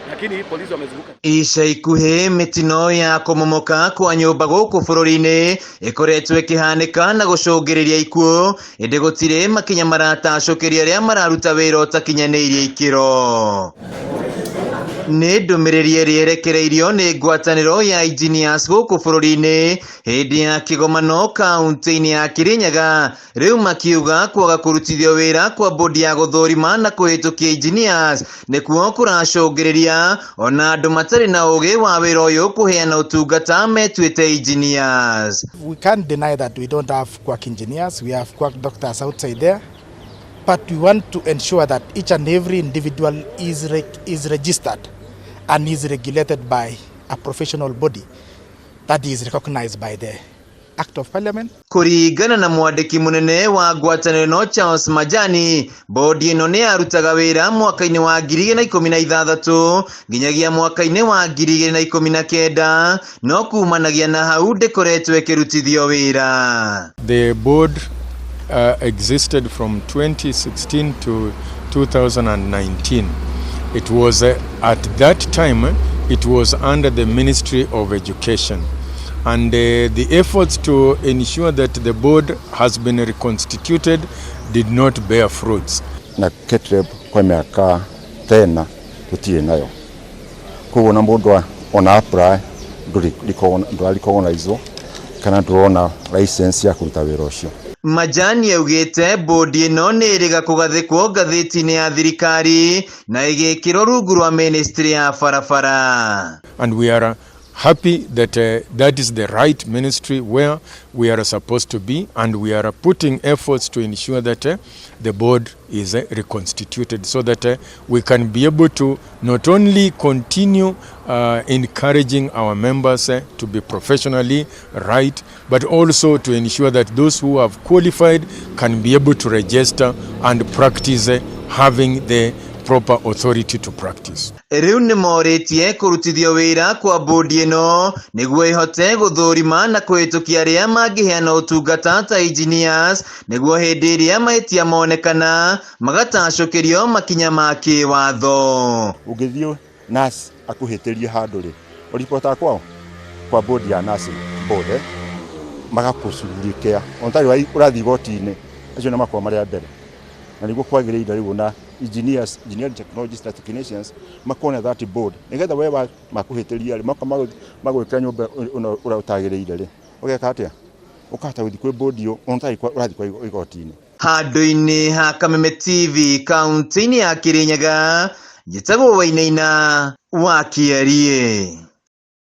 Lakini polisi wamezunguka. Ica ikuhĩ mĩtino ya kũmomoka kwa nyũmba gũkũ bũrũri-inĩ ĩkoretwo ĩkĩhanĩka na gũcũngĩrĩria ikuũ, ĩndĩ gũtirĩ makinya maratacũkĩria arĩa mararuta wĩra ũtakinyanĩirie ikĩro. Nĩ ndũmĩrĩri ĩrĩa ĩrekereirio nĩ ngwatanĩro ya engineers gũkũ bũrũri-inĩ hĩndĩ ya kĩgomano kaunti-inĩ ya Kirinyaga, rĩu makiuga kwaga kũrutithio wĩra kwa bodi ya gũthũrima na kũhĩtũkia engineers nĩkuo kũracũngĩrĩria ona andũ matarĩ na ũgĩ wa wĩra ũyũ kũheana ũtungata metuĩte engineers. We can't deny that we don't have quack engineers, we have quack doctors outside there, but we want to ensure that each and every individual is registered and is regulated by a professional body that is recognized by the Act of Parliament. Kũringana na mwandĩki mũnene wa ngwatanĩro ĩno Charles Majani, bodi ĩno nĩ yarutaga wĩra mwaka-inĩ wa 2016 nginyagia mwaka-inĩ wa 2019, no kumanagia na hau ndĩkoretwo ĩkĩrutithio wĩra. The board existed from 2016 to 2019. It was at that time, it was under the Ministry of Education. And the efforts to ensure that the board has been reconstituted did not bear fruits. Na KETREB kwa miaka tena tutirĩ nayo, koguo na mũndũ ona apply ndũra-recognizwo kana ndũrona license ya kũruta wĩra ũcio. Majani augĩte bodi ĩno nĩ ĩrĩga kũgathĩkwo ngathĩti-inĩ ya thirikari na ĩgĩkĩrwo rungu rwa ministry ya barabara. And we are happy that that is the right ministry where we are supposed to be, and we are putting efforts to ensure that the board is reconstituted so that we can be able to not only continue encouraging our members to be professionally right, but also to ensure that those who have qualified can be able to register and practice, having the proper authority to practice. Rĩu nĩ morĩtie kũrutithio wĩra kwa bodi ĩno nĩguo ĩhote gũthũrima na kũhĩtũkia arĩa mangĩheana ũtungata ta engineers, nĩguo hĩndĩ ĩrĩa mahĩtia monekana magatacũkĩrio makinya ma kĩwatho. Ũngĩthiĩ nurse akũhĩtĩrie handũ rĩ, ũripotaga kwao kwa board ya nursing board, magakũcugurikia ona ũtarĩ ũrathiĩ igoti-inĩ, acio nĩ makoragwo marĩ a mbere, na nĩguo kwagĩrĩire rĩu na engineers, engineering technologists na technicians makorwo na that board, nĩgetha we makũhĩtĩria rĩ, moka magwĩkĩra nyũmba ĩno ũrĩa ũtagĩrĩire rĩ, ũgeka atĩa? Ũkahota gũthiĩ kwĩ board ĩyo ona ũtarĩ ũrathiĩ kwa igoti-inĩ. Handũ-inĩ ha Kameme TV kaunti-inĩ ya Kirinyaga, njĩtagwo Wainaina wa Kĩarie.